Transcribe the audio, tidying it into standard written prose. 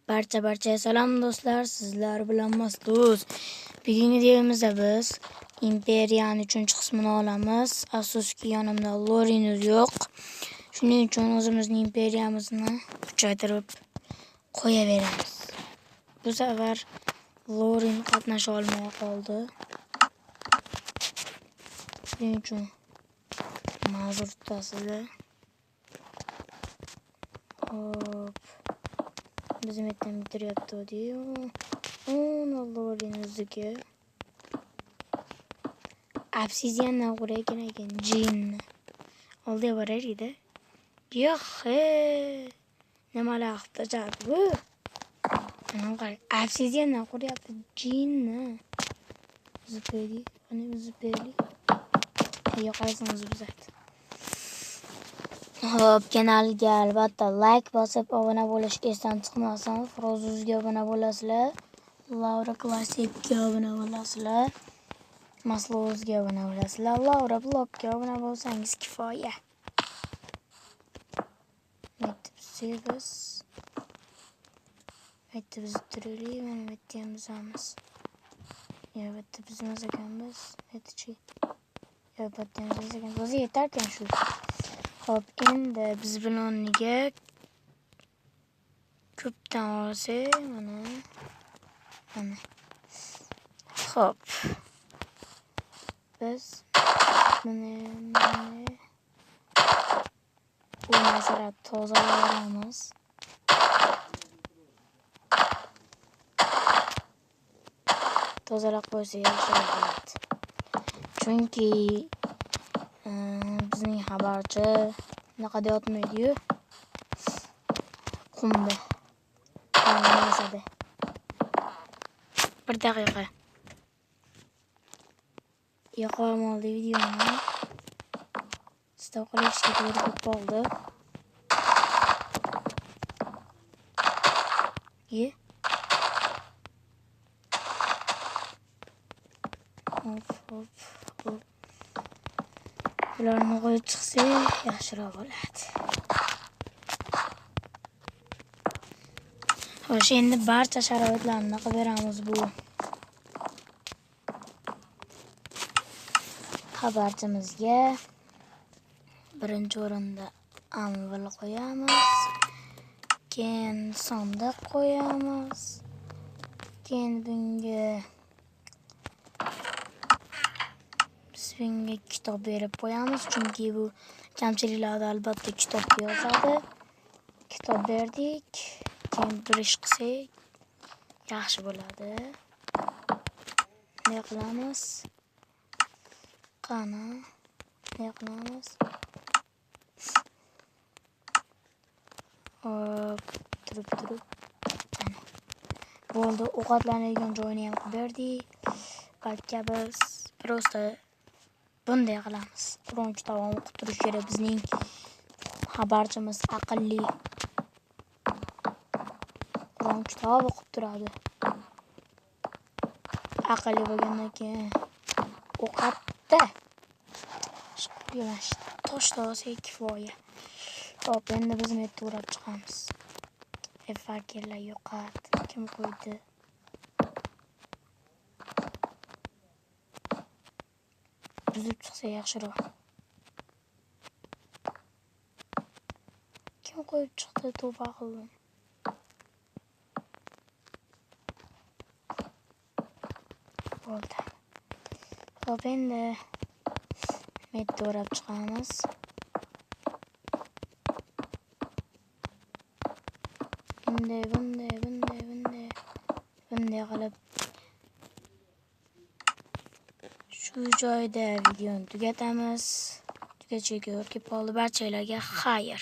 Barcha salom do'stlar, sizlar bilan Masduz. Bugungi videomizda biz Imperiyaning 3-qismini olamiz. Afsuski yonimda Lorinuz yo'q. Shuning uchun o'zimizning imperiyamizni kuchaytirib qo'yaveramiz. Bu safar Lorin qatnasha olmay qoldi. Shuning uchun ma'zur tutasizlar. Hop. Bizim etten bitiryapti-yu. Lorin'imizdeki. Obsidiandan qurayotgan ekan jinni. Oldiga borar edi. Yo'q, he. Nimalar qilib tashladi bu? Mana qarang, obsidiandan quryapti jinni. Zipeli, qani zipeli. Yo'q, o'zi buzadi. Hop, kanalga albatta like bosib obuna bo'lish esdan chiqmasin. Frozuzga obuna bo'lasizlar. Laura Klassikga obuna bo'lasizlar. Maslozga obuna bo'lasizlar. Laura Blogga obuna bo'lsangiz kifoya. Biz. Bitta biz turaylik, mana bu yerda ham buzamiz. Yo, bu yerda buzmas ekanmiz. Aytchi. Yo, bu yerda ham buzmas ekanmiz. O'zi yetarkan shu. Hop, endi biz buni o'rniga ko'pdan olsak, mana. Mana. Hop. Biz buni bu narsalar tozalayveramiz. Tozalab qo'ysak yaxshiroq bo'ladi. Chunki bizning xabarchi naqada yotmaydi-yu. Qumda. Narsada. Bir daqiqa. Yo'qoldi videoni. Stop qilishga to'g'ri kelib qoldi. Ye. Hop, hop, hop. Bularni qo'yib chiqsak yaxshiroq bo'ladi. Xo'sh, endi barcha sharoitlarni qilib beramiz bu xabarchimizga. Birinchi o'rinda anvil qo'yamiz. Keyin sandiq qo'yamiz. Keyin bunga kitob berib qo'yamiz, chunki bu kamchiliklarda albatta kitobga yozadi. Kitob berdik, keyin bir ish qilsak yaxshi bo'ladi. Ne qilamiz? Qani? Ne qilamiz? Hop, turib. Qani. Bo'ldi, ovqatlanadigan joyini ham qilib berdik. Balki biz prosta bunday qilamiz. Qur'on kitobini o'qib turish kerak. Bizning xabarchimiz aqlli. Qur'on kitob o'qib turadi. Aqlli bo'lgandan keyin o'qatda. Toshda olsak kifoya. Hop, endi biz yerda o'rab chiqamiz. Fakellar yo'qot. Kim qo'ydi? Buzib chiqsa yaxshiroq. Kim qo'yib chiqdi? Tavba qildim. Bo'ldi. Hop, endi yerda o'rab chiqamiz. Bunday, bunday, bunday, bunday. Bunday qilib shu joyda videoni tugatamiz. Tugatishiga kelib qoldi. Barchalarga xayr.